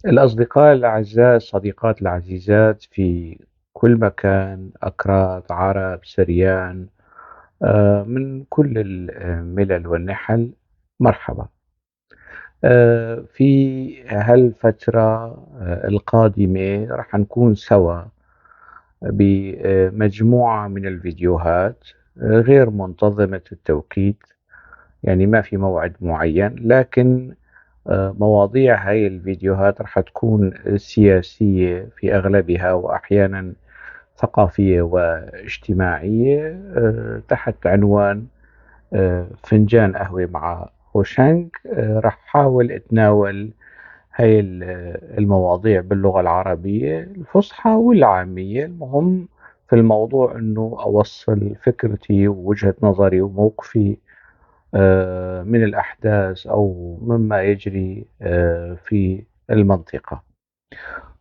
الأصدقاء الأعزاء، الصديقات العزيزات في كل مكان، أكراد، عرب، سريان، من كل الملل والنحل، مرحبا. في هالفترة القادمة رح نكون سوا بمجموعة من الفيديوهات غير منتظمة التوقيت، يعني ما في موعد معين، لكن مواضيع هاي الفيديوهات رح تكون سياسية في أغلبها وأحيانا ثقافية واجتماعية، تحت عنوان فنجان قهوة مع هوشانك. رح حاول أتناول هاي المواضيع باللغة العربية الفصحى والعامية. المهم في الموضوع أنه أوصل فكرتي ووجهة نظري وموقفي من الأحداث أو مما يجري في المنطقة.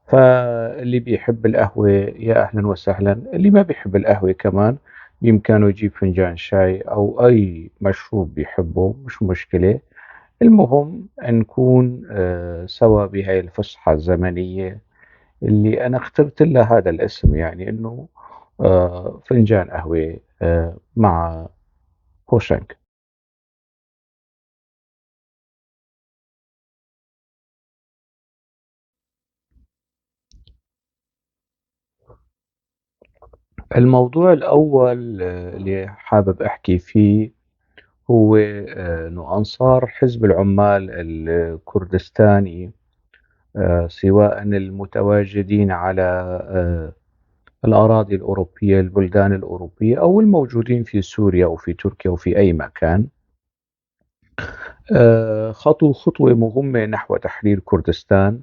فاللي بيحب القهوة يا أهلا وسهلا، اللي ما بيحب القهوة كمان بإمكانه يجيب فنجان شاي أو أي مشروب بيحبه، مش مشكلة. المهم نكون سوا بهاي الفسحة الزمنية اللي أنا اخترت لها هذا الاسم، يعني أنه فنجان قهوة مع هوشانك. الموضوع الأول اللي حابب أحكي فيه هو أنه أنصار حزب العمال الكردستاني، سواء المتواجدين على الأراضي الأوروبية، البلدان الأوروبية، أو الموجودين في سوريا أو في تركيا أو في أي مكان، خطوا خطوة مهمة نحو تحرير كردستان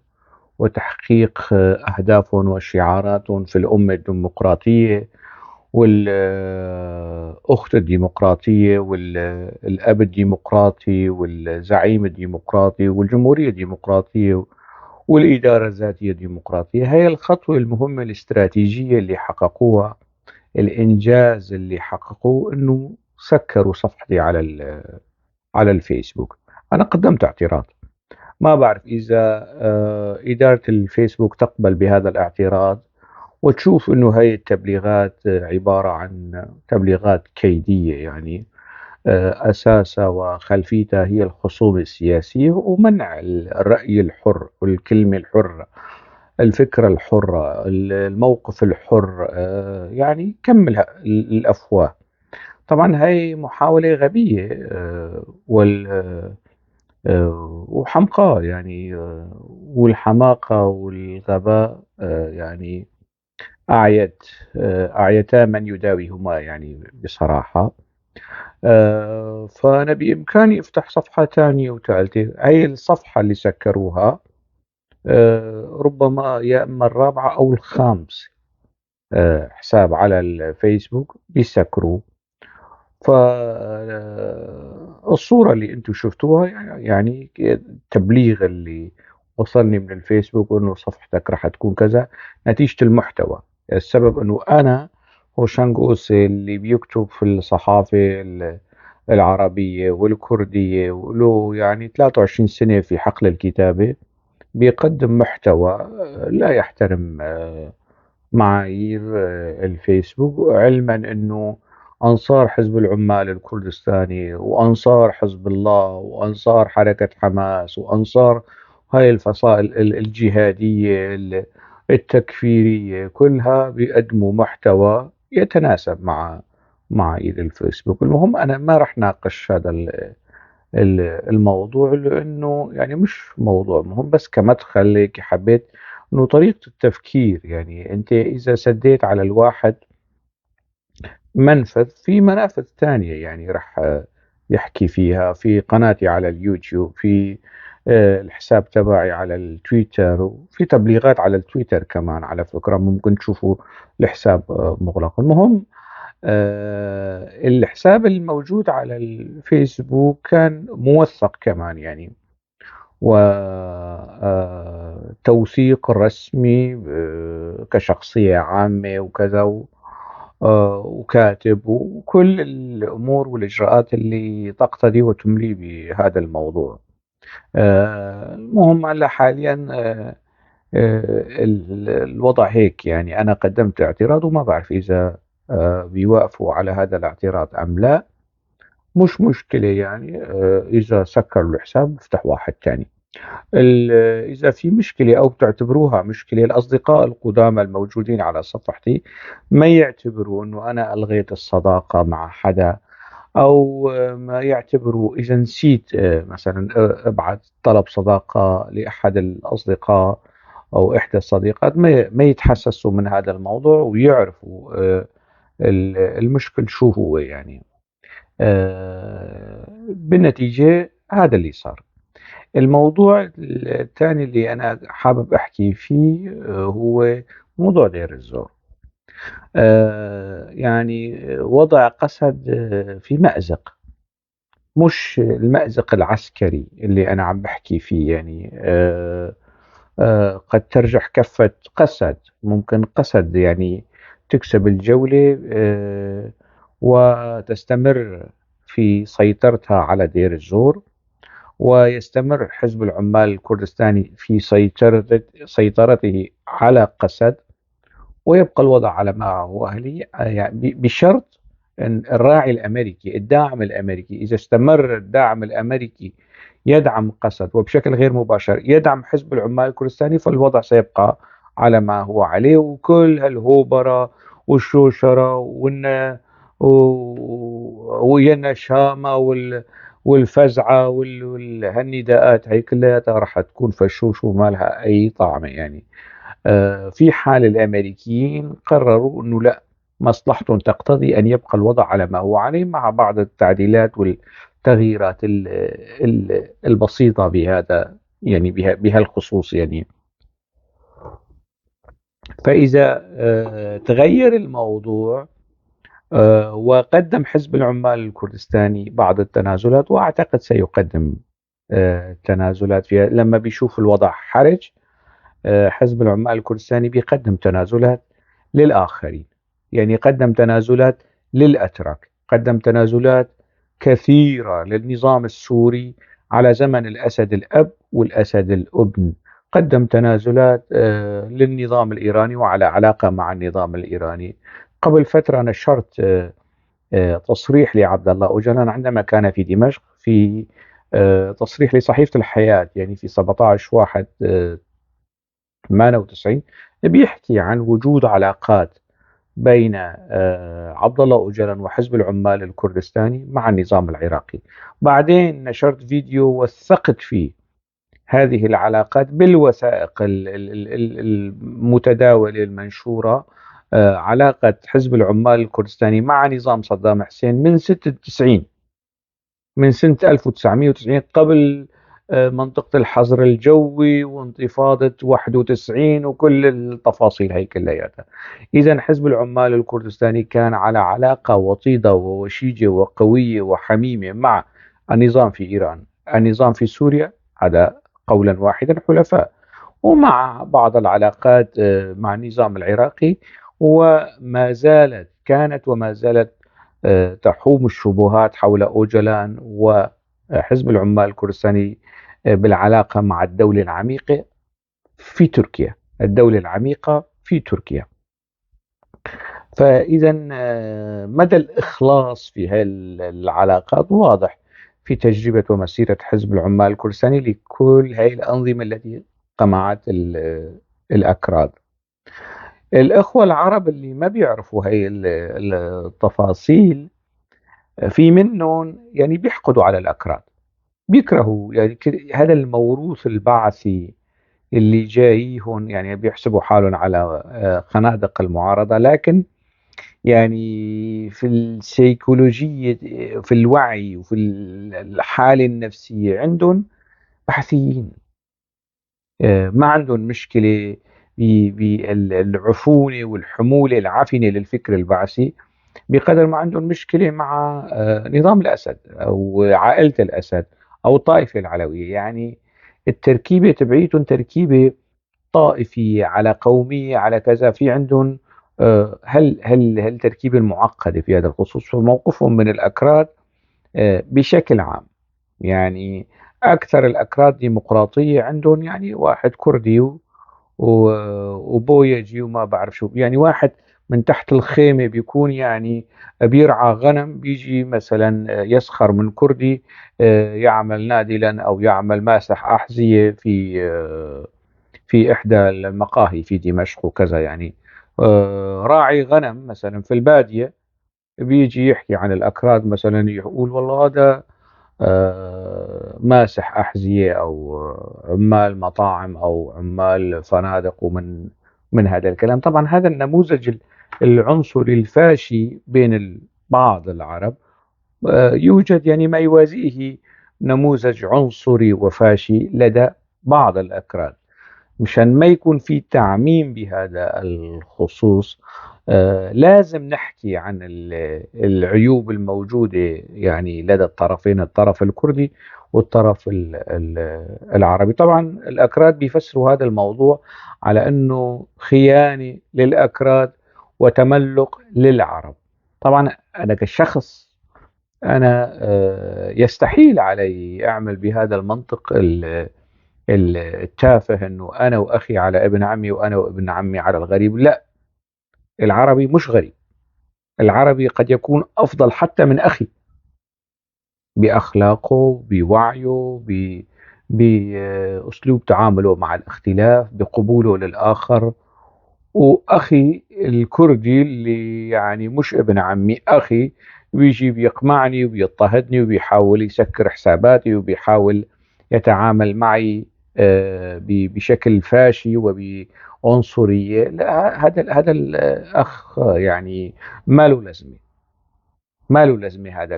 وتحقيق أهدافهم وشعاراتهم في الأمة الديمقراطية والأخت الديمقراطية والأب الديمقراطي والزعيم الديمقراطي والجمهورية الديمقراطية والإدارة الذاتية الديمقراطية. هاي الخطوة المهمة الاستراتيجية اللي حققوها، الإنجاز اللي حققوه، إنه سكروا صفحتي على الفيسبوك. أنا قدمت اعتراض، ما بعرف إذا إدارة الفيسبوك تقبل بهذا الاعتراض وتشوف إنه هاي التبليغات عبارة عن تبليغات كيدية، أساسها وخلفيتها هي الخصومة السياسية ومنع الرأي الحر والكلمة الحرة، الفكرة الحرة، الموقف الحر، كمل الأفواه. طبعا هاي محاولة غبية، وحمقاء، والحماقة والغباء، أعيتا من يداويهما، بصراحة. فأنا بإمكاني أفتح صفحة تانية وثالثة. هاي الصفحة اللي سكروها، ربما يا إما الرابعة أو الخامسة، حساب على الفيسبوك بيسكروه. الصورة اللي انتم شفتوها، التبليغ اللي وصلني من الفيسبوك انه صفحتك راح تكون كذا نتيجة المحتوى. السبب انه انا هوشانك أوسي اللي بيكتب في الصحافة العربية والكردية وله 23 سنة في حقل الكتابة، بيقدم محتوى لا يحترم معايير الفيسبوك، علما انه أنصار حزب العمال الكردستاني وأنصار حزب الله وأنصار حركة حماس وأنصار هاي الفصائل الجهادية التكفيرية كلها بيقدموا محتوى يتناسب مع معايير الفيسبوك. المهم أنا ما رح ناقش هذا الموضوع لأنه مش موضوع مهم، بس كمدخل هيك حبيت إنه طريقة التفكير، أنت إذا سديت على الواحد منفذ، في منافذ تانية رح يحكي فيها، في قناتي على اليوتيوب، في الحساب تبعي على التويتر، وفي تبليغات على التويتر كمان على فكرة، ممكن تشوفوا الحساب مغلق. المهم الحساب الموجود على الفيسبوك كان موثق كمان، و توثيق رسمي كشخصية عامة وكذا وكاتب وكل الأمور والإجراءات اللي تقتضي وتملي بهذا الموضوع. المهم هلا حاليا الوضع هيك. يعني أنا قدمت اعتراض وما بعرف إذا بيوافقوا على هذا الاعتراض أم لا. مش مشكلة، إذا سكروا الحساب بفتح واحد تاني. إذا في مشكلة أو بتعتبروها مشكلة، الأصدقاء القدامى الموجودين على صفحتي ما يعتبروا أنه أنا ألغيت الصداقة مع حدا، أو ما يعتبروا إذا نسيت مثلا أبعث طلب صداقة لأحد الأصدقاء أو إحدى الصديقات، ما يتحسسوا من هذا الموضوع ويعرفوا المشكل شو هو. بالنتيجة هذا اللي صار. الموضوع الثاني اللي أنا حابب أحكي فيه هو موضوع دير الزور. وضع قسد في مأزق، مش المأزق العسكري اللي أنا عم بحكي فيه. قد ترجح كفة قسد، ممكن قسد تكسب الجولة وتستمر في سيطرتها على دير الزور، ويستمر حزب العمال الكردستاني في سيطرته على قسد، ويبقى الوضع على ما هو عليه، بشرط أن الراعي الأمريكي، الداعم الأمريكي، إذا استمر الداعم الأمريكي يدعم قسد وبشكل غير مباشر يدعم حزب العمال الكردستاني، فالوضع سيبقى على ما هو عليه، وكل هالهوبرة والشوشرة ويا النشامة والفزعة والهالنداءات هي كلها راح تكون فشوش وما لها أي طعم. في حال الأمريكيين قرروا أنه لا، مصلحتهم تقتضي أن يبقى الوضع على ما هو عليه مع بعض التعديلات والتغييرات البسيطة بهذا، يعني بهالخصوص. فإذا تغير الموضوع وقدم حزب العمال الكردستاني بعض التنازلات، وأعتقد سيقدم تنازلات فيها لما بيشوف الوضع حرج، حزب العمال الكردستاني بيقدم تنازلات للآخرين، يعني قدم تنازلات للأتراك، قدم تنازلات كثيرة للنظام السوري على زمن الأسد الأب والأسد الابن، قدم تنازلات للنظام الإيراني وعلى علاقة مع النظام الإيراني. قبل فترة نشرت تصريح لعبد الله أوجلان عندما كان في دمشق، في تصريح لصحيفة الحياة، يعني في 17/1، 98، بيحكي عن وجود علاقات بين عبد الله أوجلان وحزب العمال الكردستاني مع النظام العراقي. بعدين نشرت فيديو وثقت فيه هذه العلاقات بالوثائق المتداولة المنشورة، علاقة حزب العمال الكردستاني مع نظام صدام حسين من 96، من سنة 1990، قبل منطقة الحظر الجوي وانتفاضة 91 وكل التفاصيل هي كلياتها. إذن حزب العمال الكردستاني كان على علاقة وطيدة ووشيجة وقوية وحميمة مع النظام في إيران، النظام في سوريا، هذا قولا واحدا حلفاء، ومع بعض العلاقات مع النظام العراقي، وما زالت كانت وما زالت تحوم الشبهات حول أوجلان وحزب العمال الكردستاني بالعلاقة مع الدولة العميقة في تركيا، الدولة العميقة في تركيا. فإذا مدى الإخلاص في هذه العلاقات واضح في تجربة ومسيرة حزب العمال الكردستاني لكل هذه الأنظمة التي قمعت الأكراد. الأخوة العرب اللي ما بيعرفوا هاي التفاصيل في منهم بيحقدوا على الأكراد، بيكرهوا هذا الموروث البعثي اللي جايهم، بيحسبوا حالهم على خنادق المعارضة، لكن في السيكولوجية، في الوعي وفي الحالة النفسية عندهم بعثيين، ما عندهم مشكلة بالعفونة والحمولة العفنة للفكر البعثي بقدر ما عندهم مشكلة مع نظام الأسد أو عائلة الأسد أو الطائفة العلوية. التركيبة تبعيتهم تركيبة طائفية على قومية على كذا، في عندهم هل تركيبة المعقدة في هذا الخصوص. فموقفهم من الأكراد بشكل عام، أكثر الأكراد ديمقراطية عندهم، واحد كردي وبويجي وما بعرف شو. يعني واحد من تحت الخيمة بيكون يعني بيرعى غنم، بيجي مثلا يسخر من كردي يعمل نادلا أو يعمل ماسح أحذية في إحدى المقاهي في دمشق وكذا. يعني راعي غنم مثلا في البادية بيجي يحكي عن الأكراد مثلا، يقول والله هذا ماسح أحذية أو عمال مطاعم أو عمال فنادق ومن هذا الكلام. طبعا هذا النموذج العنصري الفاشي بين بعض العرب يوجد يعني ما يوازيه نموذج عنصري وفاشي لدى بعض الأكراد. مشان ما يكون في تعميم بهذا الخصوص لازم نحكي عن العيوب الموجودة يعني لدى الطرفين، الطرف الكردي والطرف العربي. طبعا الأكراد بيفسروا هذا الموضوع على أنه خيانة للأكراد وتملق للعرب. طبعا أنا كشخص أنا يستحيل علي أعمل بهذا المنطق التافه أنه أنا وأخي على ابن عمي وأنا وابن عمي على الغريب. لا، العربي مش غريب، العربي قد يكون أفضل حتى من أخي بأخلاقه، بوعيه، بأسلوب تعامله مع الاختلاف، بقبوله للآخر. وأخي الكردي اللي يعني مش ابن عمي، أخي بيجي بيقمعني وبيضطهدني وبيحاول يسكر حساباتي وبيحاول يتعامل معي بشكل فاشي وبعنصرية. لا، هذا الأخ يعني ما له لازمة، ما له لازمة هذا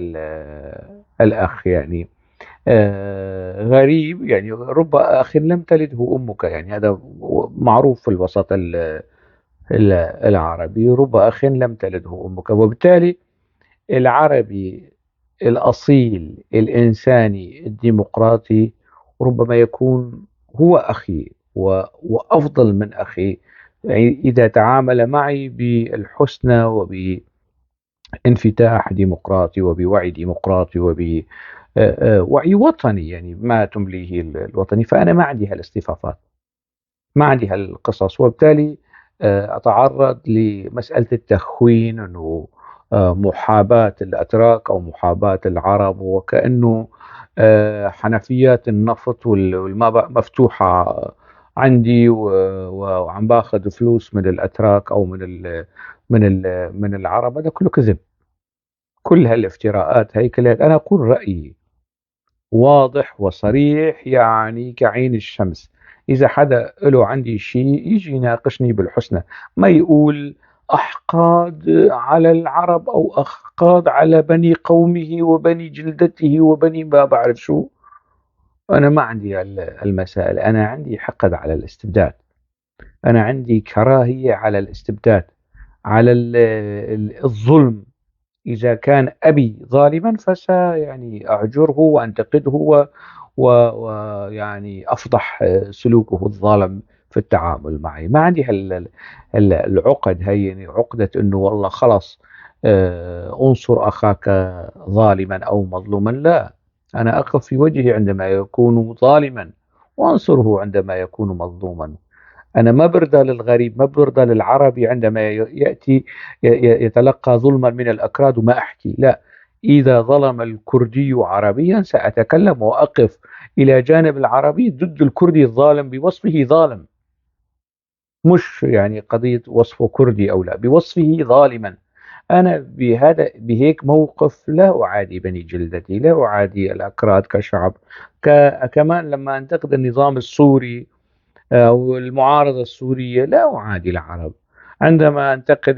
الأخ يعني غريب. يعني رب أخ لم تلده أمك، يعني هذا معروف في الوسط العربي، رب أخ لم تلده أمك. وبالتالي العربي الأصيل الإنساني الديمقراطي ربما يكون هو أخي وأفضل من أخي، يعني إذا تعامل معي بالحسنى وبانفتاح ديمقراطي وبوعي ديمقراطي وبوعي وطني، يعني ما تمليه الوطني. فأنا ما عندي هالاصطفافات، ما عندي هالقصص، وبالتالي أتعرض لمسألة التخوين، أنه محاباة الأتراك أو محاباة العرب، وكأنه حنفيات النفط والماء مفتوحة عندي وعم باخذ فلوس من الأتراك أو من العرب. هذا كله كذب، كل هالافتراءات هي كلها. أنا أقول رأيي واضح وصريح يعني كعين الشمس. إذا حدا له عندي شيء يجي يناقشني بالحسنى، ما يقول أحقاد على العرب أو أحقاد على بني قومه وبني جلدته وبني ما بعرف شو. أنا ما عندي المسائل، أنا عندي حقد على الاستبداد، أنا عندي كراهية على الاستبداد، على الظلم. إذا كان أبي ظالما فسا يعني أعجره وأنتقده ويعني أفضح سلوكه الظالم في التعامل معي. ما عندي العقد هي، يعني عقدة إنه والله خلص انصر أخاك ظالما أو مظلوما. لا، أنا أقف في وجهه عندما يكون ظالما وأنصره عندما يكون مظلوما. أنا ما برضى للغريب، ما برضى للعربي عندما يأتي يتلقى ظلما من الأكراد وما أحكي. لا، إذا ظلم الكردي عربيا سأتكلم وأقف إلى جانب العربي ضد الكردي الظالم بوصفه ظالم، مش يعني قضية وصفه كردي أو لا، بوصفه ظالما. أنا بهيك موقف لا أعادي بني جلدتي، لا أعادي الأكراد كشعب. كمان لما أنتقد النظام السوري أو المعارضة السورية لا أعادي العرب. عندما أنتقد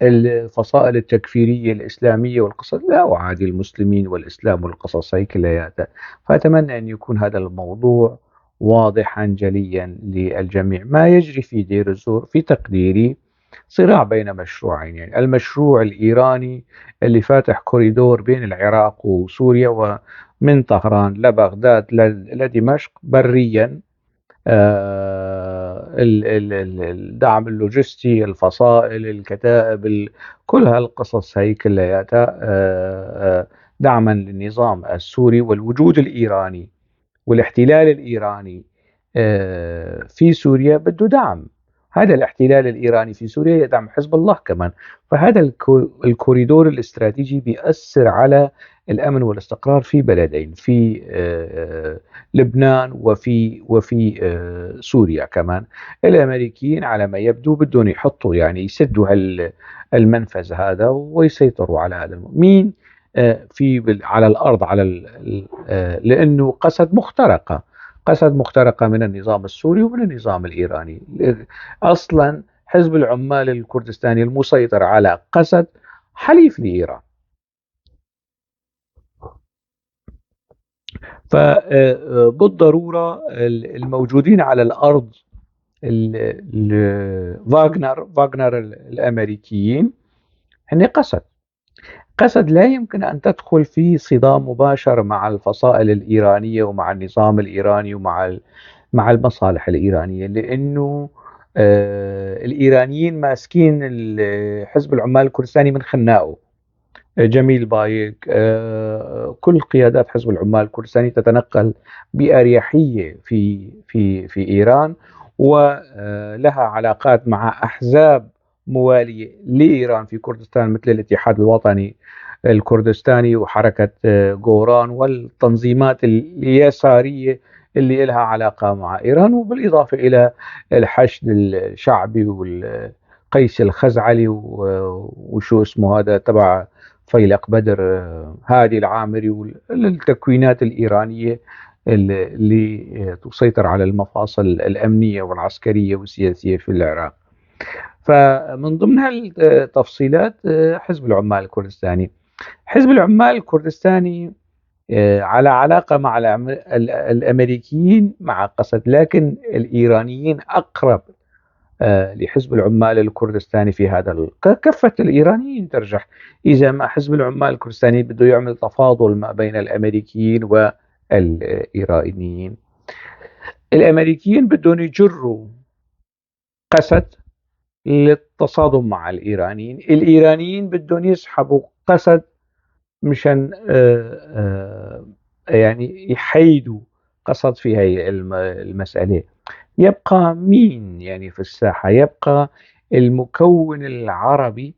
الفصائل التكفيرية الإسلامية والقصص لا أعادي المسلمين والإسلام والقصص هي كلياتها. فأتمنى أن يكون هذا الموضوع واضحا جليا للجميع. ما يجري في دير الزور في تقديري صراع بين مشروعين، يعني المشروع الإيراني اللي فاتح كوريدور بين العراق وسوريا ومن طهران لبغداد لدمشق بريا، الدعم اللوجستي، الفصائل، الكتائب، كل هالقصص هي كلياتها دعما للنظام السوري والوجود الإيراني والاحتلال الإيراني في سوريا بده دعم. هذا الاحتلال الإيراني في سوريا يدعم حزب الله كمان، فهذا الكوريدور الاستراتيجي بيأثر على الأمن والاستقرار في بلدين، في لبنان وفي سوريا كمان. الأمريكيين على ما يبدو بدهم يحطوا يعني يسدوا المنفذ هذا ويسيطروا على هذا. مين في على الأرض على لأنه قسد مخترقة، قسد مخترقة من النظام السوري ومن النظام الإيراني. أصلا حزب العمال الكردستاني المسيطر على قسد حليف لإيران. فبالضرورة الموجودين على الأرض فاغنر الأمريكيين هن قسد. قسد لا يمكن أن تدخل في صدام مباشر مع الفصائل الإيرانية ومع النظام الإيراني ومع مع المصالح الإيرانية، لأنه الإيرانيين ماسكين حزب العمال الكردستاني من خناقه. جميل بايك، كل قيادات حزب العمال الكردستاني تتنقل بأريحية في في في إيران، ولها علاقات مع أحزاب موالية لإيران في كردستان مثل الاتحاد الوطني الكردستاني وحركة غوران والتنظيمات اليسارية اللي لها علاقة مع إيران، وبالإضافة إلى الحشد الشعبي والقيس الخزعلي وشو اسمه هذا تبع فيلق بدر هادي العامري والتكوينات الإيرانية اللي تسيطر على المفاصل الأمنية والعسكرية والسياسية في العراق. فمن ضمن هالتفصيلات حزب العمال الكردستاني. حزب العمال الكردستاني على علاقة مع الأمريكيين مع قسد، لكن الإيرانيين أقرب لحزب العمال الكردستاني في هذا. كفة الإيرانيين ترجح إذا ما حزب العمال الكردستاني بده يعمل تفاضل ما بين الأمريكيين والإيرانيين. الأمريكيين بدهم يجروا قسد للتصادم مع الإيرانيين، الإيرانيين بدهم يسحبوا قسد مشان يعني يحيدوا قسد في هاي المسألة. يبقى مين يعني في الساحة؟ يبقى المكون العربي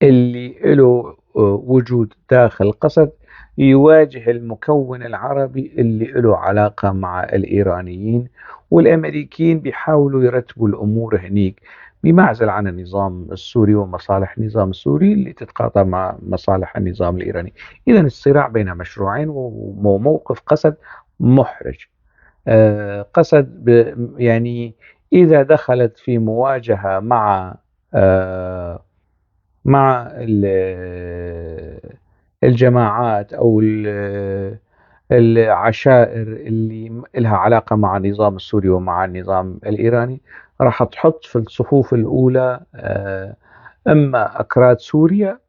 اللي له وجود داخل قسد يواجه المكون العربي اللي له علاقة مع الإيرانيين، والأمريكيين بيحاولوا يرتبوا الأمور هنيك بمعزل عن النظام السوري ومصالح النظام السوري اللي تتقاطع مع مصالح النظام الإيراني. إذا الصراع بين مشروعين وموقف قسد محرج. قسد يعني إذا دخلت في مواجهة مع مع الجماعات أو العشائر اللي لها علاقة مع النظام السوري ومع النظام الإيراني، راح تحط في الصفوف الأولى إما أكراد سوريا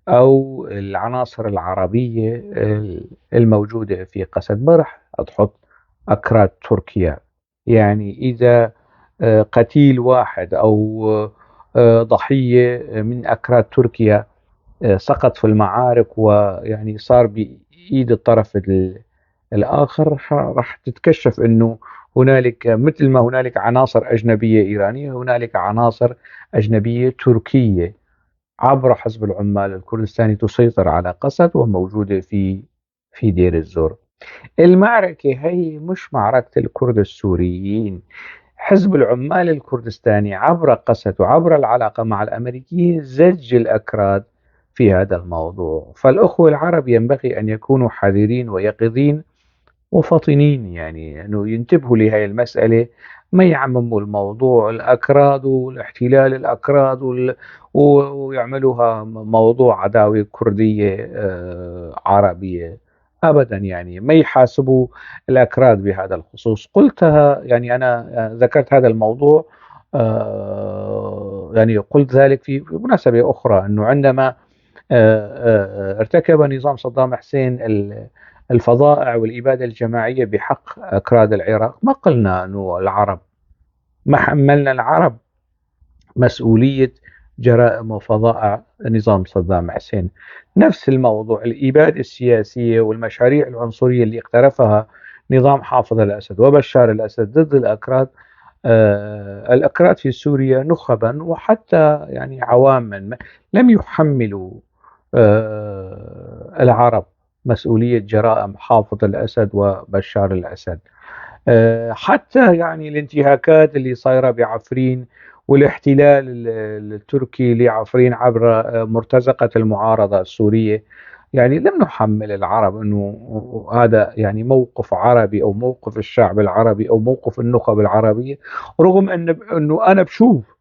أو العناصر العربية الموجودة في قسد. ما راح تحط أكراد تركيا. يعني إذا قتيل واحد أو ضحية من أكراد تركيا سقط في المعارك ويعني صار بإيد الطرف الآخر، راح تتكشف أنه هنالك مثل ما هنالك عناصر أجنبية إيرانية، هنالك عناصر أجنبية تركية عبر حزب العمال الكردستاني تسيطر على قسد وموجودة في دير الزور. المعركة هي مش معركة الكرد السوريين. حزب العمال الكردستاني عبر قسد وعبر العلاقة مع الأمريكيين زج الأكراد في هذا الموضوع. فالأخوة العرب ينبغي أن يكونوا حذرين ويقظين وفطنين، يعني أنه ينتبهوا لهذه المسألة، ما يعمموا الموضوع الأكراد والاحتلال الأكراد ويعملوها موضوع عداوة كردية عربية أبدا. يعني ما يحاسبوا الأكراد بهذا الخصوص. قلتها يعني أنا ذكرت هذا الموضوع، يعني قلت ذلك في مناسبة أخرى، أنه عندما ارتكب نظام صدام حسين الفظائع والإبادة الجماعية بحق أكراد العراق، ما قلنا أنه العرب، ما حملنا العرب مسؤولية جرائم وفظائع نظام صدام حسين. نفس الموضوع، الإبادة السياسية والمشاريع العنصرية اللي اقترفها نظام حافظ الأسد وبشار الأسد ضد الأكراد، الأكراد في سوريا نخبا وحتى يعني عواما لم يحملوا العرب مسؤولية جرائم حافظ الأسد وبشار الأسد. حتى يعني الانتهاكات اللي صايرة بعفرين والاحتلال التركي لعفرين عبر مرتزقة المعارضة السورية، يعني لم نحمل العرب أنه هذا يعني موقف عربي أو موقف الشعب العربي أو موقف النخب العربية، رغم أنه أنا بشوف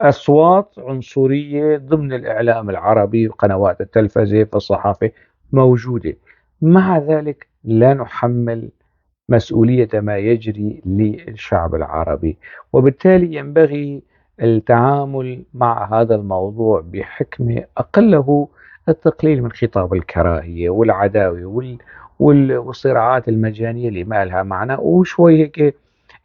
أصوات عنصرية ضمن الإعلام العربي وقنوات التلفزة في الصحافة موجودة، مع ذلك لا نحمل مسؤولية ما يجري للشعب العربي. وبالتالي ينبغي التعامل مع هذا الموضوع بحكمة، أقله التقليل من خطاب الكراهية والعداوة والصراعات المجانية اللي ما لها معنى. وشوي هيك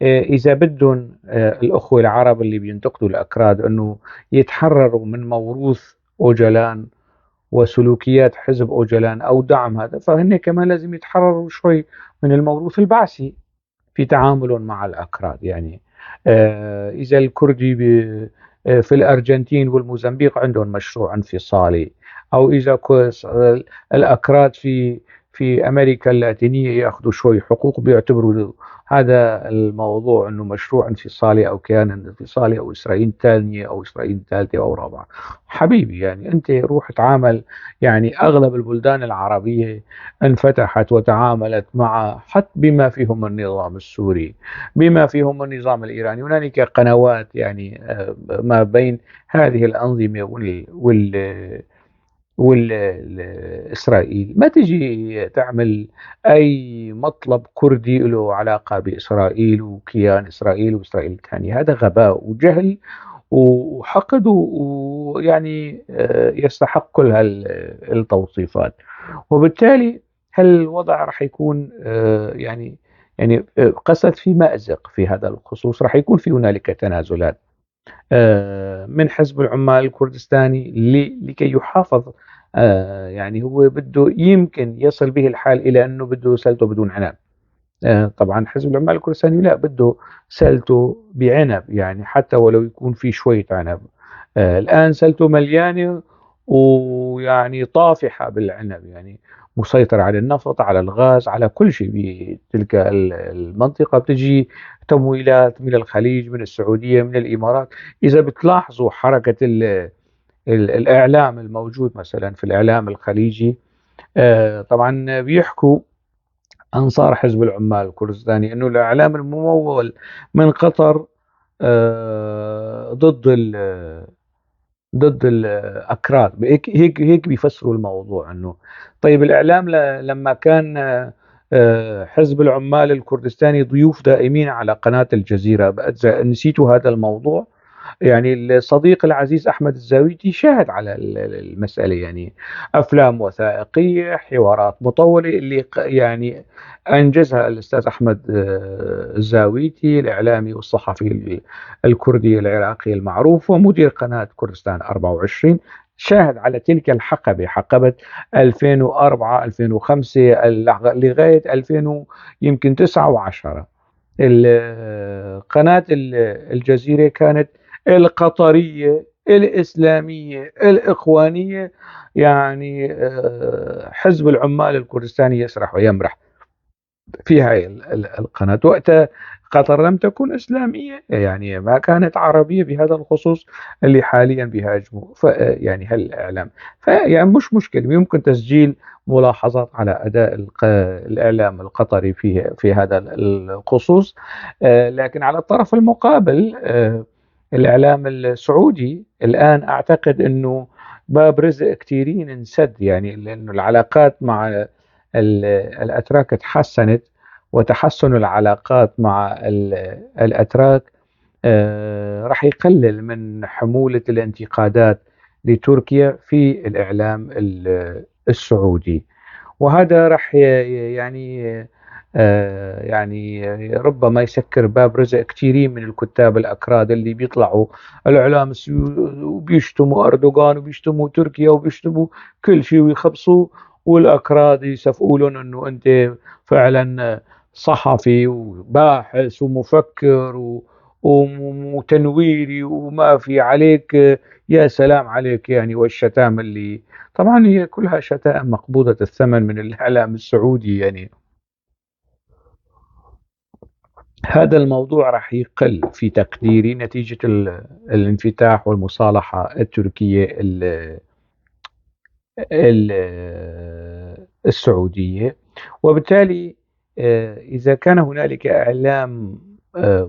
إذا بدهم الأخوة العرب اللي بينتقدوا الأكراد أنه يتحرروا من موروث أوجلان وسلوكيات حزب أوجلان أو دعم هذا، فهن كمان لازم يتحرروا شوي من الموروث البعثي في تعاملهم مع الأكراد. يعني إذا الكردي في الأرجنتين والموزمبيق عندهم مشروع انفصالي، أو إذا الأكراد في أمريكا اللاتينية يأخذوا شوي حقوق، بيعتبروا هذا الموضوع أنه مشروع انفصالي أو كيان انفصالي أو إسرائيل ثانية أو إسرائيل ثالثة أو رابعة. حبيبي يعني أنت روح تعامل، يعني أغلب البلدان العربية انفتحت وتعاملت مع حتى بما فيهم النظام السوري، بما فيهم النظام الإيراني. هنالك قنوات يعني ما بين هذه الأنظمة والإسرائيل. ما تجي تعمل أي مطلب كردي له علاقة بإسرائيل وكيان إسرائيل وإسرائيل الثانية، هذا غباء وجهل وحقد ويعني يستحق كل هالتوصيفات. وبالتالي هالوضع راح يكون يعني قست في مأزق في هذا الخصوص. راح يكون في هنالك تنازلات من حزب العمال الكردستاني لكي يحافظ، يعني هو بده يمكن يصل به الحال إلى أنه بده سلته بدون عنب. طبعا حزب العمال الكردستاني لا، بده سلته بعنب، يعني حتى ولو يكون في شوية عنب. الآن سلته مليانة ويعني طافحة بالعنب، يعني مسيطر على النفط، على الغاز، على كل شيء بتلك المنطقة. بتجي تمويلات من الخليج، من السعودية، من الإمارات. إذا بتلاحظوا حركة الإعلام الموجود مثلا في الإعلام الخليجي، طبعا بيحكوا أنصار حزب العمال الكردستاني أنه الإعلام الممول من قطر ضد الأكراد. هيك هيك هيك بيفسروا الموضوع، أنه طيب الإعلام لما كان حزب العمال الكردستاني ضيوف دائمين على قناة الجزيرة، نسيتوا هذا الموضوع؟ يعني الصديق العزيز أحمد الزاويتي شاهد على المسألة، يعني أفلام وثائقية، حوارات مطولة اللي يعني أنجزها الأستاذ أحمد الزاويتي الإعلامي والصحفي الكردي العراقي المعروف ومدير قناة كردستان 24، شاهد على تلك الحقبة، حقبة 2004 2005 لغاية 2000 يمكن 9 و10. قناة الجزيرة كانت القطرية الإسلامية الإخوانية، يعني حزب العمال الكردستاني يسرح ويمرح في هاي القناة. وقتها قطر لم تكن إسلامية، يعني ما كانت عربية بهذا الخصوص اللي حاليا بيهاجموا يعني هالإعلام. فيعني مش مشكلة، يمكن تسجيل ملاحظات على أداء الإعلام القطري في هذا الخصوص. لكن على الطرف المقابل الإعلام السعودي الآن أعتقد أنه باب رزق كثيرين انسد، يعني لأنه العلاقات مع الأتراك تحسنت، وتحسن العلاقات مع الأتراك راح يقلل من حمولة الانتقادات لتركيا في الإعلام السعودي، وهذا راح يعني يعني ربما يسكر باب رزق كثيرين من الكتاب الأكراد اللي بيطلعوا الإعلام وبيشتموا أردوغان وبيشتموا تركيا وبيشتموا كل شيء ويخبصوا، والأكراد يصفقوا لهم أنه أنت فعلا صحفي وباحث ومفكر وتنويري وما في عليك، يا سلام عليك يعني. والشتام اللي طبعا هي كلها شتائم مقبوضة الثمن من الإعلام السعودي. يعني هذا الموضوع راح يقل في تقديري نتيجة الانفتاح والمصالحة التركية السعودية، وبالتالي إذا كان هنالك إعلام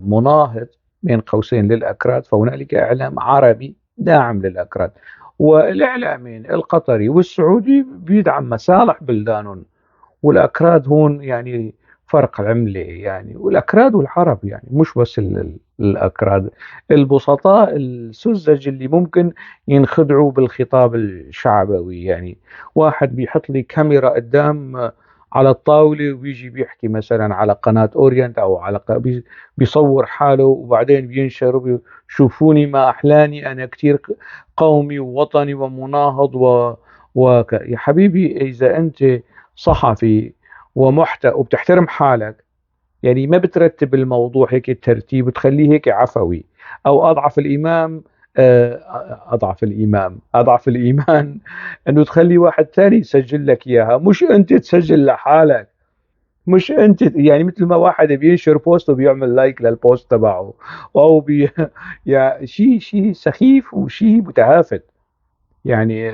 مناهض بين قوسين للأكراد، فهنالك إعلام عربي داعم للأكراد، والإعلامين القطري والسعودي بيدعم مصالح بلدانهم، والأكراد هون يعني فرق عملة يعني، والأكراد والعرب يعني مش بس الأكراد، البسطاء السذج اللي ممكن ينخدعوا بالخطاب الشعبوي. يعني واحد بيحط لي كاميرا قدام على الطاولة وبيجي بيحكي مثلا على قناة أورينت أو على بيصور حاله وبعدين بينشر شوفوني ما أحلاني أنا كتير قومي ووطني ومناهض يا حبيبي إذا أنت صحفي وبتحترم حالك يعني ما بترتب الموضوع هيك الترتيب وتخليه هيك عفوي، أو أضعف الإمام، أضعف الإمام، أضعف الإيمان أنه تخلي واحد ثاني يسجل لك إياها، مش أنت تسجل لحالك، مش أنت يعني مثل ما واحد بينشر post وبيعمل like لل post تبعه أو يا شيء سخيف وشيء متهافت يعني.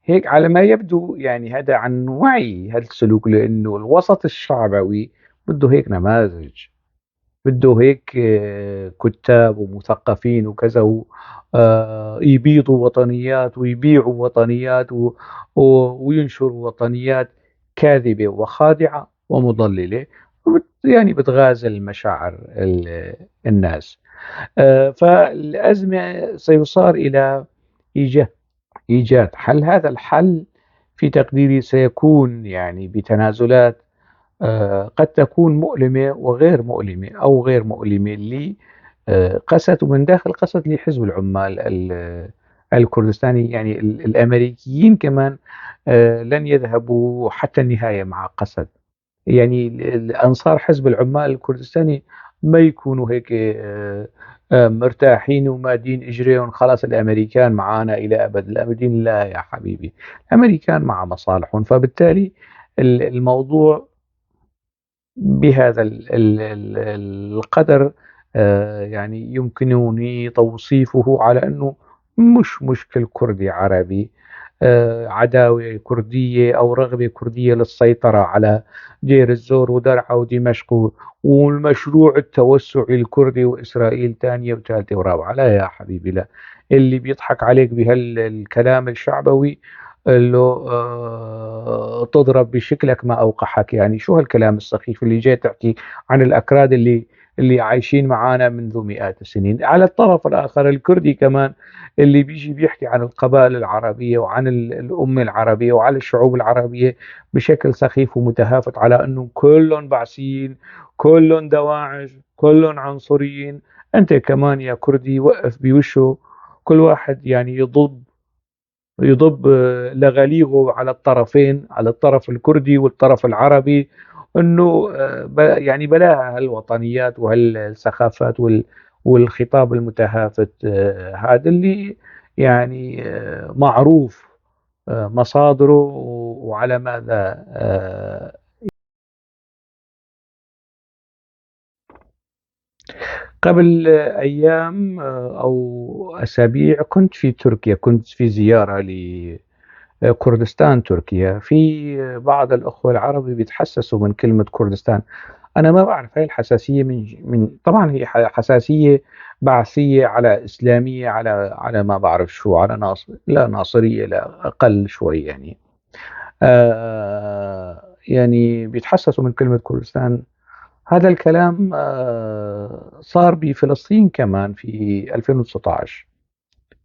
هيك على ما يبدو يعني هذا عن وعي هذا السلوك، لأنه الوسط الشعبوي بده هيك نماذج، بده هيك كتاب ومثقفين وكذا يبيضوا وطنيات ويبيعوا وطنيات وينشروا وطنيات كاذبة وخادعة ومضللة، يعني بتغازل مشاعر الناس. فالأزمة سيصار إلى إيجاد حل. هذا الحل في تقديري سيكون يعني بتنازلات قد تكون مؤلمة وغير مؤلمة أو غير مؤلمة اللي قست، ومن داخل قست لحزب العمال الكردستاني. يعني الأمريكيين كمان لن يذهبوا حتى النهاية مع قسد، يعني الأنصار حزب العمال الكردستاني ما يكونوا هيك مرتاحين ومادين إجريهم خلاص الأمريكان معانا إلى أبد الأبدين. لا يا حبيبي، الأمريكان مع مصالحهم، فبالتالي الموضوع بهذا القدر يعني يمكنني توصيفه على أنه مش مشكل كردي عربي، عداوة كردية أو رغبة كردية للسيطرة على دير الزور ودرعا ودمشق والمشروع التوسعي الكردي وإسرائيل ثانية وثالثة ورابعة. لا يا حبيبي لا، اللي بيضحك عليك بهالكلام الشعبوي اللي تضرب بشكلك ما أوقحك. يعني شو هالكلام السخيف اللي جاي تحكي عن الأكراد اللي عايشين معانا منذ مئات السنين؟ على الطرف الآخر الكردي كمان اللي بيجي بيحكي عن القبائل العربية وعن الأمة العربية وعلى الشعوب العربية بشكل سخيف ومتهافت على أنه كلهم بعثيين، كلهم دواعش، كلهم عنصريين. أنت كمان يا كردي وقف بوشه كل واحد يعني يضب لغاليغه على الطرفين، على الطرف الكردي والطرف العربي، أنه يعني بلاها هالوطنيات وهالسخافات والخطاب المتهافت هذا اللي يعني معروف مصادره وعلى ماذا. قبل أيام أو أسابيع كنت في تركيا، كنت في زيارة لكردستان تركيا. في بعض الأخوة العرب بيتحسسوا من كلمة كردستان. أنا ما بعرف هاي الحساسية من طبعا هي حساسية بعثية على إسلامية على ما بعرف شو، على ناصر، لا ناصرية، لا أقل شوي يعني. يعني بيتحسسوا من كلمة كردستان. هذا الكلام صار بفلسطين كمان في 2019،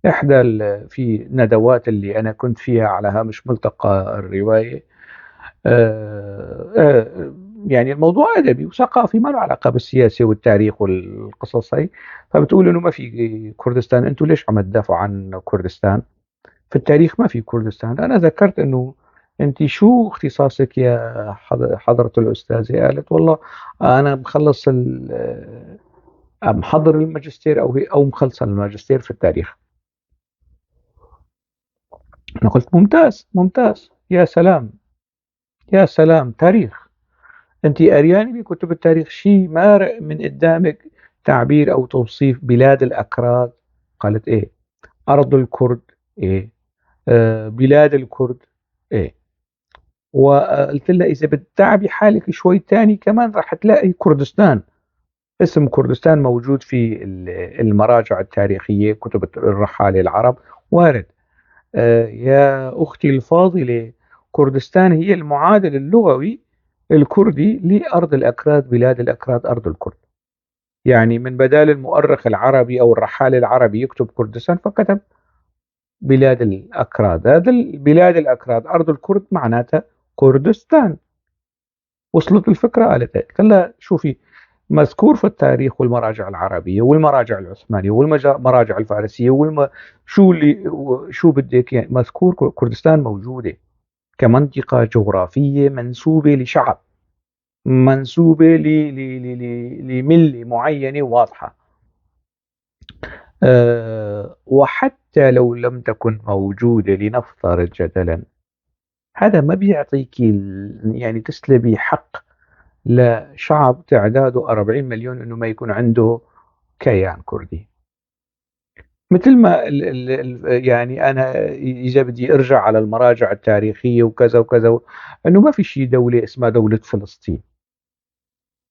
إحدى في ندوات اللي أنا كنت فيها على هامش ملتقى الرواية. يعني الموضوع أدبي وثقافي ما له علاقة بالسياسة والتاريخ والقصص هاي. فبتقول إنه ما في كردستان، أنتوا ليش عم تدافعوا عن كردستان؟ في التاريخ ما في كردستان. أنا ذكرت إنه أنت شو اختصاصك يا حضرة الأستاذة؟ قالت والله أنا مخلص محضر الماجستير أو مخلص الماجستير في التاريخ. أنا قلت ممتاز ممتاز، يا سلام يا سلام، تاريخ. أنت قريانة بكتب التاريخ شيء مارق من قدامك تعبير أو توصيف بلاد الأكراد؟ قالت إيه. أرض الكرد؟ إيه. بلاد الكرد؟ إيه. وقلت لها إذا بتتعبي حالك شوي تاني كمان راح تلاقي كردستان، اسم كردستان موجود في المراجع التاريخية، كتب الرحالة العرب وارد. يا أختي الفاضلة، كردستان هي المعادل اللغوي الكردي لأرض الأكراد، بلاد الأكراد، أرض الكرد. يعني من بدال المؤرخ العربي أو الرحالة العربي يكتب كردستان فكتب بلاد الأكراد. هذا بلاد الأكراد أرض الكرد معناتها كردستان. وصلت الفكرة؟ قالت هيك. قلت لها شوفي، مذكور في التاريخ والمراجع العربية والمراجع العثمانية والمراجع الفارسية شو اللي شو بدك، يعني مذكور كردستان موجودة كمنطقة جغرافية منسوبة لشعب، منسوبة لملة معينة واضحة. وحتى لو لم تكن موجودة لنفترض جدلا، هذا ما بيعطيك تسلبي حق لشعب تعداده 40 مليون إنه ما يكون عنده كيان كردي. مثل ما أنا إذا بدي أرجع على المراجع التاريخية وكذا وكذا، إنه ما في شيء دولة اسمها دولة فلسطين.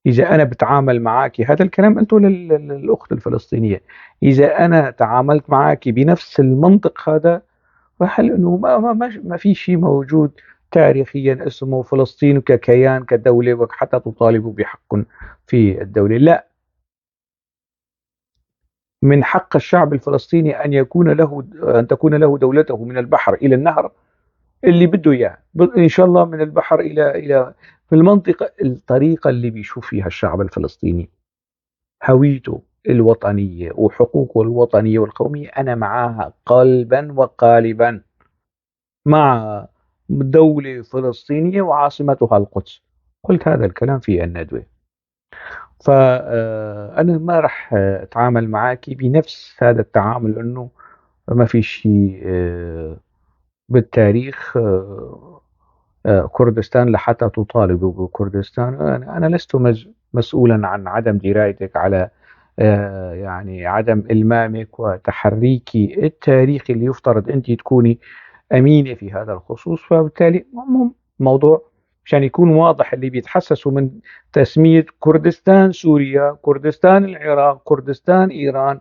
إذا أنا بتعامل معاكي، هذا الكلام قلته للأخت الفلسطينية، إذا أنا تعاملت معاكي بنفس المنطق هذا راح إنه ما في شيء موجود تاريخيا اسمه فلسطين ككيان كدولة وحتى تطالبوا بحقكم في الدولة. لا، من حق الشعب الفلسطيني أن تكون له دولته من البحر إلى النهر اللي بده إياه، إن شاء الله من البحر إلى في المنطقة، الطريقة اللي بيشوف فيها الشعب الفلسطيني هويته الوطنية وحقوقه الوطنية والقومية، أنا معاها قلبا وقالبا، مع دولة فلسطينية وعاصمتها القدس. قلت هذا الكلام في الندوة. فأنا ما رح أتعامل معاكي بنفس هذا التعامل، أنه ما في شيء بالتاريخ كردستان لحتى تطالب بكردستان. أنا لست مسؤولا عن عدم درايتك على عدم إلمامك وتحريك التاريخ اللي يفترض أنت تكوني أمينة في هذا الخصوص. فبالتالي الموضوع مشان يكون واضح، اللي بيتحسسوا من تسمية كردستان سوريا، كردستان العراق، كردستان إيران،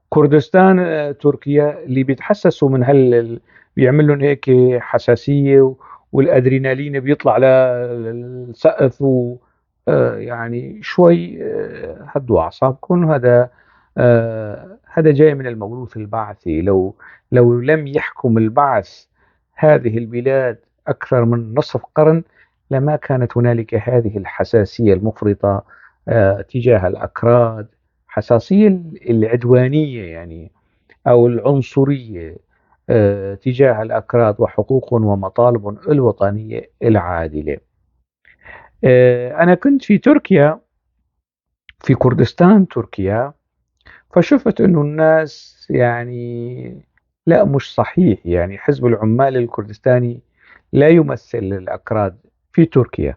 كردستان تركيا، اللي بيتحسسوا من بيعمل لهم هيك حساسية والأدرينالين بيطلع للسقف شوي، هدوا أعصابكم. هذا جاي من الموروث البعثي. لو لم يحكم البعث هذه البلاد أكثر من نصف قرن لما كانت هنالك هذه الحساسية المفرطة تجاه الأكراد، حساسية العدوانية أو العنصرية تجاه الأكراد وحقوقهم ومطالبهم الوطنية العادلة. أنا كنت في تركيا، في كردستان تركيا، فشفت أنه الناس لا مش صحيح، حزب العمال الكردستاني لا يمثل الأكراد في تركيا،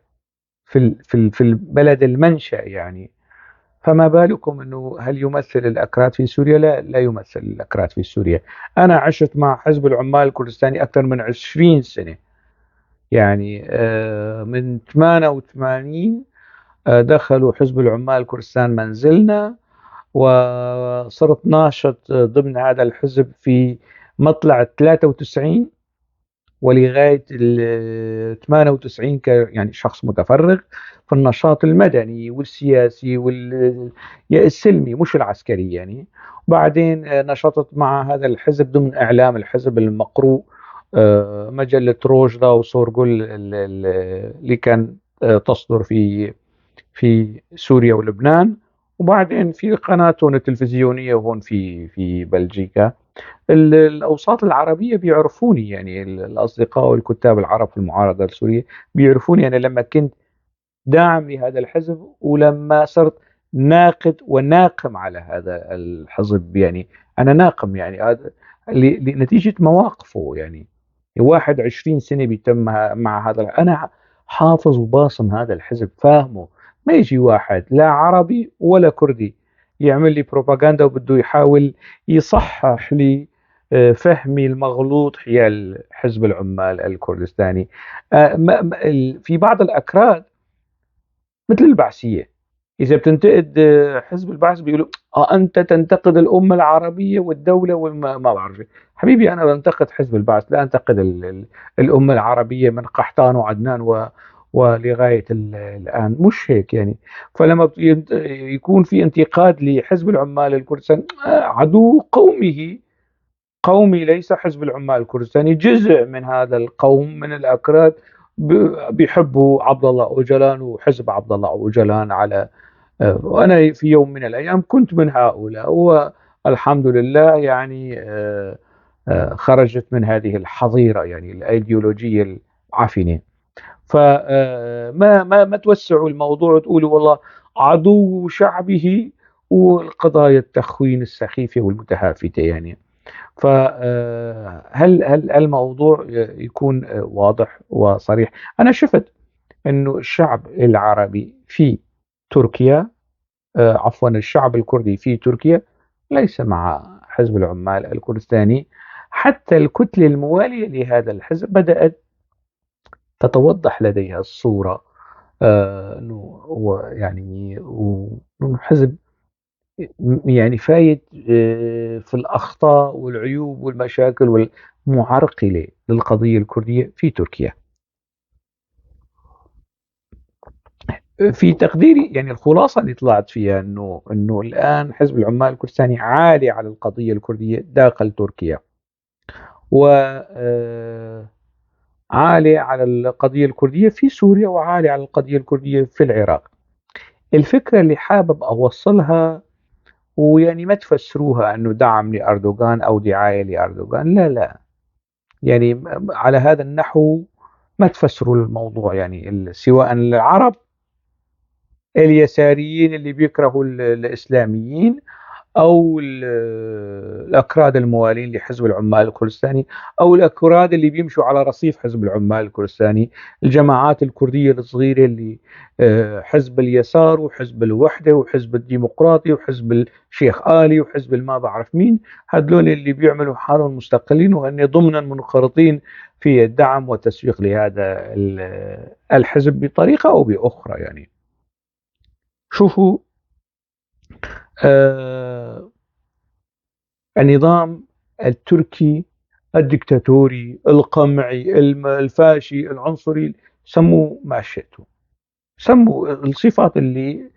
في البلد المنشأ فما بالكم أنه هل يمثل الأكراد في سوريا؟ لا، لا يمثل الأكراد في سوريا. أنا عشت مع حزب العمال الكردستاني أكثر من 20 سنة، من 88، دخلوا حزب العمال الكردستان منزلنا، وصرت ناشط ضمن هذا الحزب في مطلع 93 ولغاية ال 98 شخص متفرغ في النشاط المدني والسياسي السلمي مش العسكري. بعدين نشطت مع هذا الحزب ضمن إعلام الحزب المقروء، مجلة روجدا وسورجول اللي كان تصدر في سوريا ولبنان. وبعدين في قناتهم التلفزيونية هون في بلجيكا. الأوساط العربية بيعرفوني، يعني الأصدقاء والكتاب العرب في المعارضة السورية بيعرفوني أنا لما كنت داعم لهذا الحزب ولما صرت ناقد وناقم على هذا الحزب. يعني أنا ناقم يعني هذا لنتيجة مواقفه، يعني 21 سنة بيتم مع هذا، أنا حافظ وباصم هذا الحزب، فاهمه. ما يجي واحد لا عربي ولا كردي يعمل لي بروباغندا وبده يحاول يصحح لي فهمي المغلوط حيال حزب العمال الكردستاني. في بعض الأكراد مثل البعثية، إذا بتنتقد حزب البعث بيقولوا أنت تنتقد الأمة العربية والدولة والما ما بعرف. حبيبي أنا بنتقد حزب البعث، لا أنتقد الأمة العربية من قحطان وعدنان ولغاية الآن، مش هيك يعني. فلما يكون في انتقاد لحزب العمال الكردستاني، عدو قومه، قومي ليس حزب العمال الكردستاني، جزء من هذا القوم من الأكراد بيحبوا عبد الله أوجلان وحزب عبد الله أوجلان على، وأنا في يوم من الأيام كنت من هؤلاء، والحمد لله خرجت من هذه الحظيرة يعني الأيديولوجية العفنة. فما ما ما توسعوا الموضوع وتقولوا والله عدو شعبه والقضايا التخوين السخيفة والمتهافتة يعني. فهل هل الموضوع يكون واضح وصريح؟ أنا شفت إنه الشعب العربي في تركيا، عفوا الشعب الكردي في تركيا ليس مع حزب العمال الكردستاني، حتى الكتلة الموالية لهذا الحزب بدأت تتوضح لديها الصورة، إنه هو يعني حزب يعني فايت في الأخطاء والعيوب والمشاكل والمعرقلة للقضية الكردية في تركيا. في تقديري يعني الخلاصة اللي طلعت فيها إنه الآن حزب العمال الكردستاني عالي على القضية الكردية داخل تركيا، و عالي على القضية الكردية في سوريا، وعالي على القضية الكردية في العراق. الفكرة اللي حابب أوصلها، ويعني ما تفسروها أنه دعم لأردوغان أو دعاية لأردوغان، لا لا، يعني على هذا النحو ما تفسروا الموضوع، يعني سواء العرب اليساريين اللي بيكرهوا الإسلاميين أو الأكراد الموالين لحزب العمال الكردستاني أو الأكراد اللي بيمشوا على رصيف حزب العمال الكردستاني، الجماعات الكردية الصغيرة اللي حزب اليسار وحزب الوحدة وحزب الديمقراطي وحزب الشيخ آلي وحزب ما بعرف مين، هدول اللي بيعملوا حالهم مستقلين وهن ضمنا منخرطين في الدعم والتسويق لهذا الحزب بطريقة أو بأخرى. يعني شوفوا النظام التركي الدكتاتوري القمعي الفاشي العنصري، سموه ما شئتوا، سموا الصفات اللي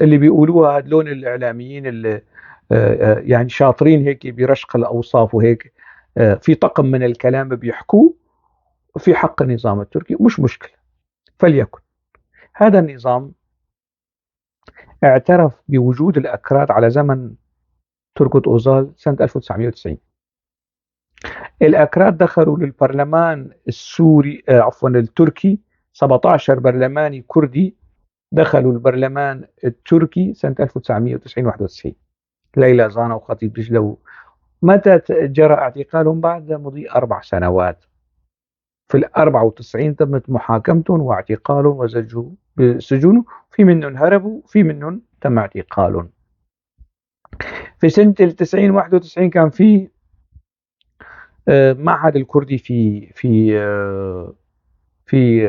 بيقولوها هدول الإعلاميين اللي يعني شاطرين هيك برشق الأوصاف وهيك، في طقم من الكلام بيحكوه في حق النظام التركي، مش مشكلة، فليكن. هذا النظام اعترف بوجود الأكراد على زمن تركوت أوزال سنة 1990. الأكراد دخلوا للبرلمان السوري، عفوا التركي، 17 برلماني كردي دخلوا البرلمان التركي سنة 1990-91، ليلى زانا وخطيب دجلة. متى جرى اعتقالهم؟ بعد مضي 4 سنوات. في 94 تمت محاكمتهم واعتقالهم وزجوا بالسجون، في منهم هربوا، في منهم تم اعتقالهم. في سنة 90-91 كان في معهد الكردي في في في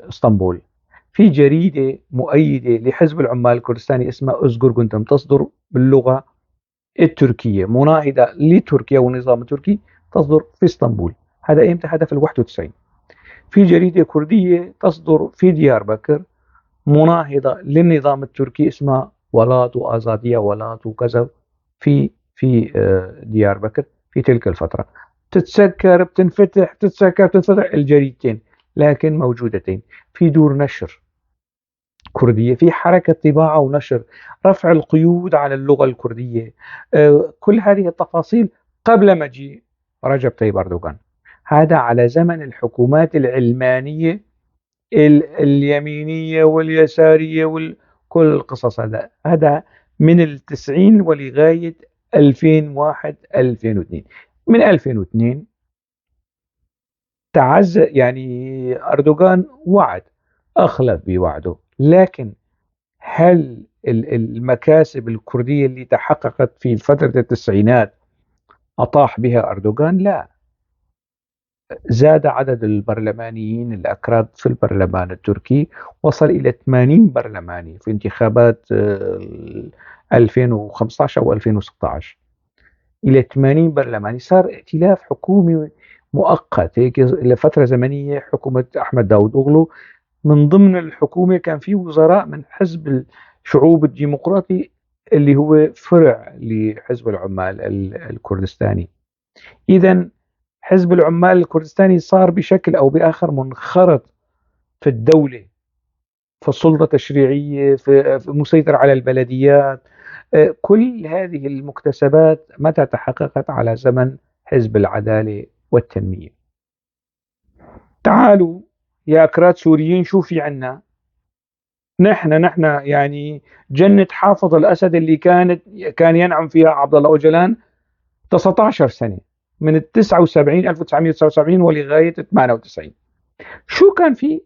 اسطنبول، في جريدة مؤيدة لحزب العمال الكردستاني اسمها أزغور جوندم، تصدر باللغة التركية، مناهضة لتركيا والنظام التركي، تصدر في اسطنبول. هذا إمتى؟ هذا في 91. في جريدة كردية تصدر في ديار بكر مناهضة للنظام التركي اسمها ولات وآزادية ولات وكذا في ديار بكر في تلك الفترة. تتسكر بتنفتح، تتسكر بتنفتح الجريدتين، لكن موجودتين في دور نشر. كردية، في حركة طباعة ونشر، رفع القيود على اللغة الكردية، كل هذه التفاصيل قبل مجيء رجب طيب أردوغان. هذا على زمن الحكومات العلمانية اليمينية واليسارية وكل القصص. هذا من 90 ولغاية 2001 2002. من 2002 تعز يعني أردوغان وعد، أخلف بوعده، لكن هل المكاسب الكردية اللي تحققت في فترة التسعينات أطاح بها أردوغان؟ لا. زاد عدد البرلمانيين الأكراد في البرلمان التركي، وصل إلى 80 برلماني في انتخابات 2015 أو 2016، إلى 80 برلماني. صار ائتلاف حكومي مؤقت هيك لفترة زمنية، حكومة أحمد داود أوغلو. من ضمن الحكومة كان في وزراء من حزب الشعوب الديمقراطي اللي هو فرع لحزب العمال الكردستاني. إذن حزب العمال الكردستاني صار بشكل أو بآخر منخرط في الدولة، في السلطة التشريعية، في مسيطر على البلديات. كل هذه المكتسبات متى تحققت؟ على زمن حزب العدالة والتنمية. تعالوا يا أكراد سوريين، شو في عنا؟ نحن جنة حافظ الأسد اللي كان ينعم فيها عبد الله أوجلان 19 سنة، من التسعة وسبعين، ألف وتسعمية وتسعة وسبعين ولغاية ثمانية وتسعين. شو كان في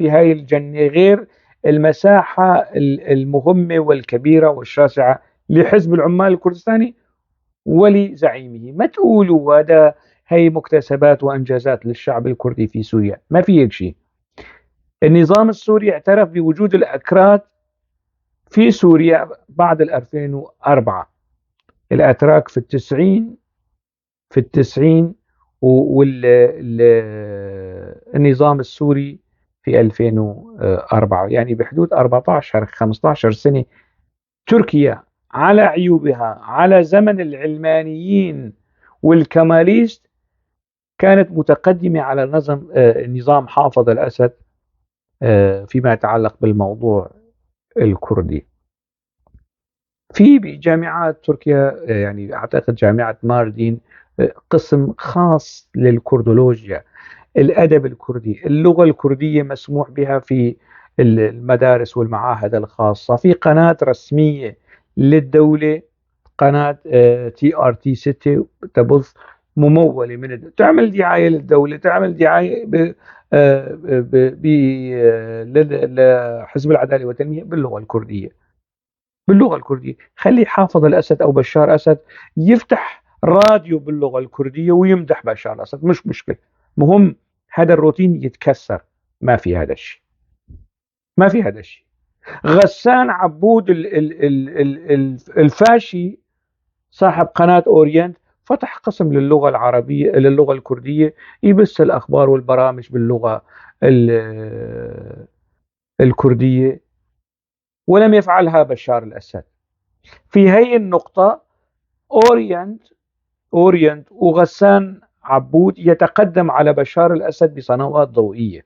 هاي الجنة غير المساحة المهمة والكبيرة والشاسعة لحزب العمال الكردستاني ولزعيمه؟ ما تقولوا هذا هي مكتسبات وأنجازات للشعب الكردي في سوريا، ما في هيك شيء. النظام السوري اعترف بوجود الأكراد في سوريا بعد الألفين وأربعة، الأتراك في التسعين والنظام السوري في 2004، يعني بحدود 14 15 سنة. تركيا على عيوبها، على زمن العلمانيين والكماليست، كانت متقدمة على نظام حافظ الأسد فيما يتعلق بالموضوع الكردي. في بجامعات تركيا، أعتقد جامعة ماردين، قسم خاص للكردولوجيا، الأدب الكردي، اللغة الكردية مسموح بها في المدارس والمعاهد الخاصة. في قناة رسمية للدولة، قناة تي ار تي 6 تبث، ممولة من الدولة، تعمل دعاية للدولة، تعمل دعاية لحزب العدالة والتنمية باللغة الكردية. باللغة الكردية. خلي حافظ الأسد أو بشار أسد يفتح راديو باللغة الكردية ويمدح بشار الأسد، مش مشكلة، مهم هذا الروتين يتكسر. ما في هذا الشيء، ما في هذا الشيء. غسان عبود الفاشي صاحب قناة أورينت فتح قسم للغة العربية، للغة الكردية، يبث الأخبار والبرامج باللغة الكردية، ولم يفعلها بشار الأسد. في هي النقطة أورينت وغسان عبود يتقدم على بشار الأسد بسنوات ضوئية.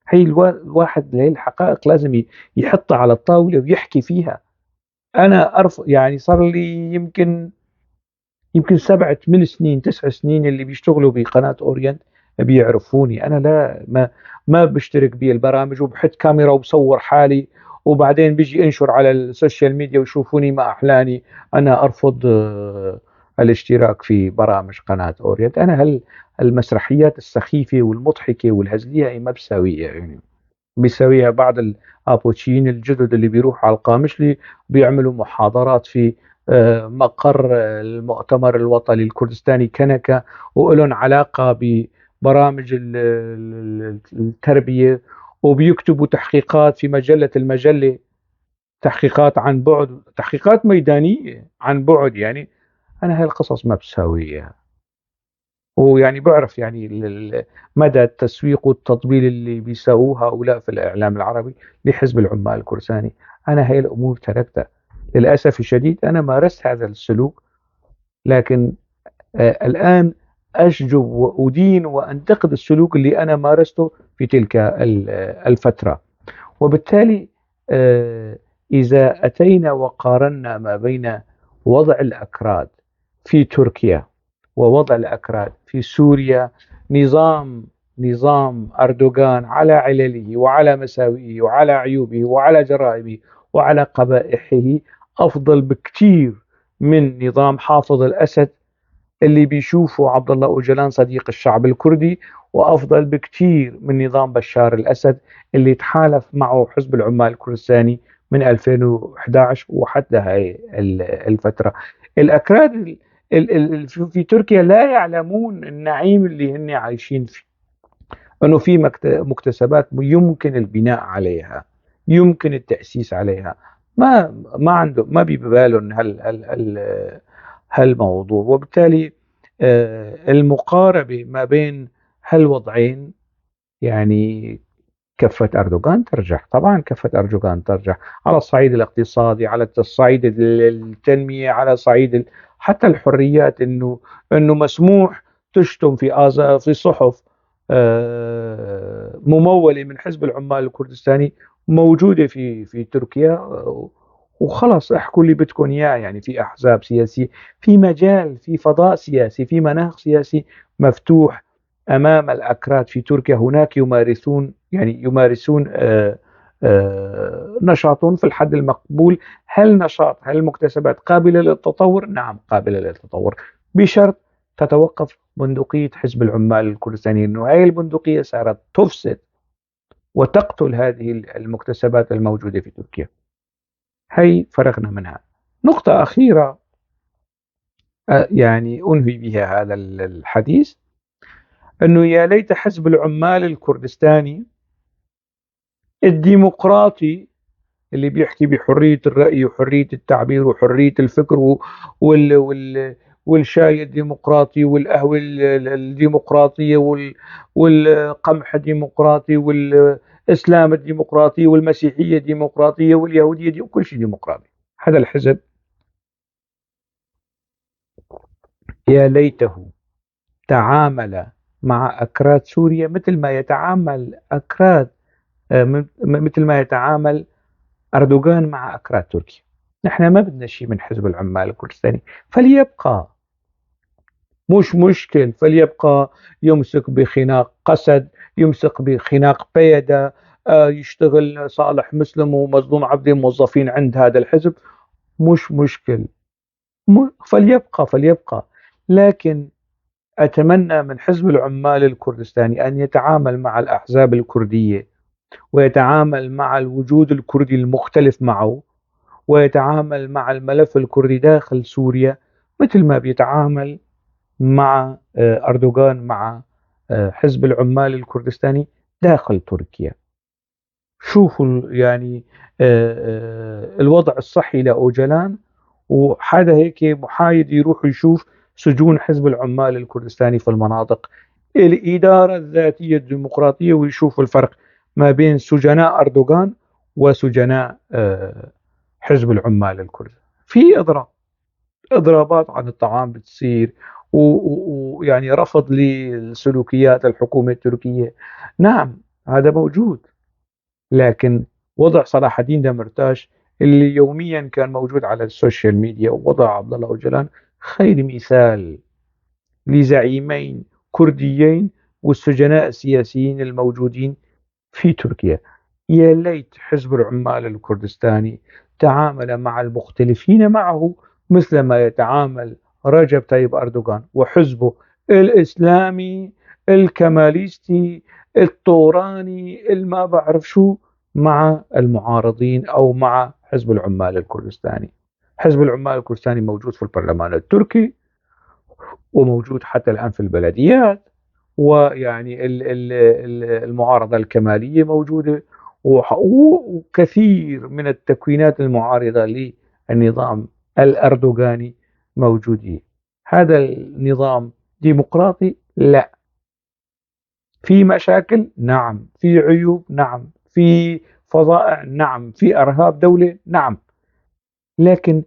هي الواحد هي الحقائق لازم يحطها على الطاولة ويحكي فيها. أنا أرفض، صار لي يمكن 7 8 سنين 9 سنين اللي بيشتغلوا بقناة أورينت بيعرفوني. أنا لا، ما بشترك بالبرامج وبحط كاميرا وبصور حالي وبعدين بيجي انشر على السوشيال ميديا ويشوفوني ما أحلاني. أنا أرفض الاشتراك في برامج قناة أورينت. أنا المسرحيات السخيفة والمضحكة والهزلية هي ما بساويها، بيساويها بعض الأبوتشيين الجدد اللي بيروحوا على القامشلي بيعملوا محاضرات في مقر المؤتمر الوطني الكردستاني كنكا، وإلهم علاقة ببرامج التربية، وبيكتبوا تحقيقات في مجلة المجلة، تحقيقات عن بعد، تحقيقات ميدانية عن بعد. أنا هاي القصص ما بساويها، ويعني بعرف مدى التسويق والتطبيل اللي بيساووه هؤلاء في الإعلام العربي لحزب العمال الكردستاني. أنا هاي الأمور تركتها للأسف الشديد. أنا مارست هذا السلوك، لكن الآن أشجب وأدين وأنتقد السلوك اللي أنا مارسته في تلك الفترة. وبالتالي إذا أتينا وقارنا ما بين وضع الأكراد في تركيا ووضع الأكراد في سوريا، نظام أردوغان على علله وعلى مساوئه وعلى عيوبه وعلى جرائمه وعلى قبائحه أفضل بكثير من نظام حافظ الأسد اللي بيشوفه عبد الله أوجلان صديق الشعب الكردي، وأفضل بكثير من نظام بشار الأسد اللي تحالف معه حزب العمال الكردستاني من 2011 وحتى هاي الفترة. الأكراد في تركيا لا يعلمون النعيم اللي هن عايشين فيه، أنه في مكتسبات يمكن البناء عليها، يمكن التأسيس عليها، ما عنده، ما ببالهم هالموضوع. وبالتالي المقاربة ما بين هالوضعين، كفة أردوغان ترجح، طبعا كفة أردوغان ترجح على الصعيد الاقتصادي، على الصعيد التنمية، على صعيد حتى الحريات، إنه مسموح تشتم في صحف ممولة من حزب العمال الكردستاني موجودة في تركيا، وخلص احكوا اللي بدكم اياه. في احزاب سياسية، في مجال، في فضاء سياسي، في مناخ سياسي مفتوح امام الاكراد في تركيا. هناك يمارسون نشاطهم في الحد المقبول. هل المكتسبات قابلة للتطور؟ نعم قابلة للتطور، بشرط تتوقف بندقية حزب العمال الكردستاني، إنه هاي البندقية صارت تفسد وتقتل هذه المكتسبات الموجودة في تركيا. هي فرغنا منها. نقطة أخيرة، أنهي بها هذا الحديث، أنه يا ليت حزب العمال الكردستاني الديمقراطي اللي بيحكي بحرية الرأي وحرية التعبير وحرية الفكر والشاي الديمقراطي والقهوة الديمقراطية والقمح الديمقراطي والإسلام الديمقراطي والمسيحية الديمقراطية واليهودية وكل شيء ديمقراطي، هذا الحزب يا ليته تعامل مع أكراد سوريا مثل ما يتعامل أكراد، مثل ما يتعامل أردوغان مع أكراد تركيا. نحن ما بدنا شيء من حزب العمال الكردستاني، فليبقى، مش مشكل، فليبقى يمسك بخناق قسد، يمسك بخناق بيدا، يشتغل صالح مسلم ومظلوم عبدي موظفين عند هذا الحزب، مش مشكل، فليبقى. لكن أتمنى من حزب العمال الكردستاني أن يتعامل مع الأحزاب الكردية، ويتعامل مع الوجود الكردي المختلف معه، ويتعامل مع الملف الكردي داخل سوريا مثل ما بيتعامل مع أردوغان مع حزب العمال الكردستاني داخل تركيا. شوفوا الوضع الصحي لأوجلان، وحدا هيك محايد يروح يشوف سجون حزب العمال الكردستاني في المناطق، الإدارة الذاتية الديمقراطية، ويشوف الفرق ما بين سجناء أردوغان وسجناء حزب العمال الكردي. في إضرابات عن الطعام بتصير، ويعني رفض لسلوكيات الحكومة التركية، نعم هذا موجود. لكن وضع صلاح الدين دمرتاش اللي يوميا كان موجود على السوشيال ميديا، ووضع عبد الله أوجلان خير مثال لزعيمين كرديين والسجناء السياسيين الموجودين في تركيا. يا ليت حزب العمال الكردستاني تعامل مع المختلفين معه مثل ما يتعامل رجب طيب أردوغان وحزبه الإسلامي الكماليستي الطوراني الما بعرف شو مع المعارضين أو مع حزب العمال الكردستاني. حزب العمال الكردستاني موجود في البرلمان التركي، وموجود حتى الآن في البلديات، ويعني المعارضة الكمالية موجودة، وكثير من التكوينات المعارضة للنظام الأردوغاني موجودين. هذا النظام ديمقراطي؟ لا. في مشاكل؟ نعم. في عيوب؟ نعم. في فظائع؟ نعم. في إرهاب دولة؟ نعم. لكن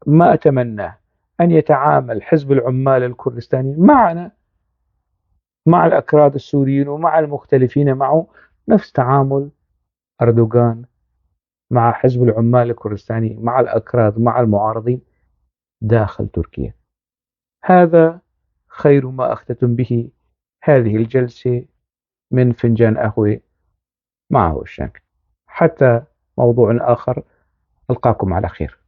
ما أتمناه أن يتعامل حزب العمال الكردستاني معنا، مع الأكراد السوريين ومع المختلفين معه، نفس تعامل أردوغان مع حزب العمال الكردستاني، مع الأكراد، مع المعارضين داخل تركيا. هذا خير ما أختتم به هذه الجلسة من فنجان قهوة مع هوشنك. حتى موضوع آخر، ألقاكم على خير.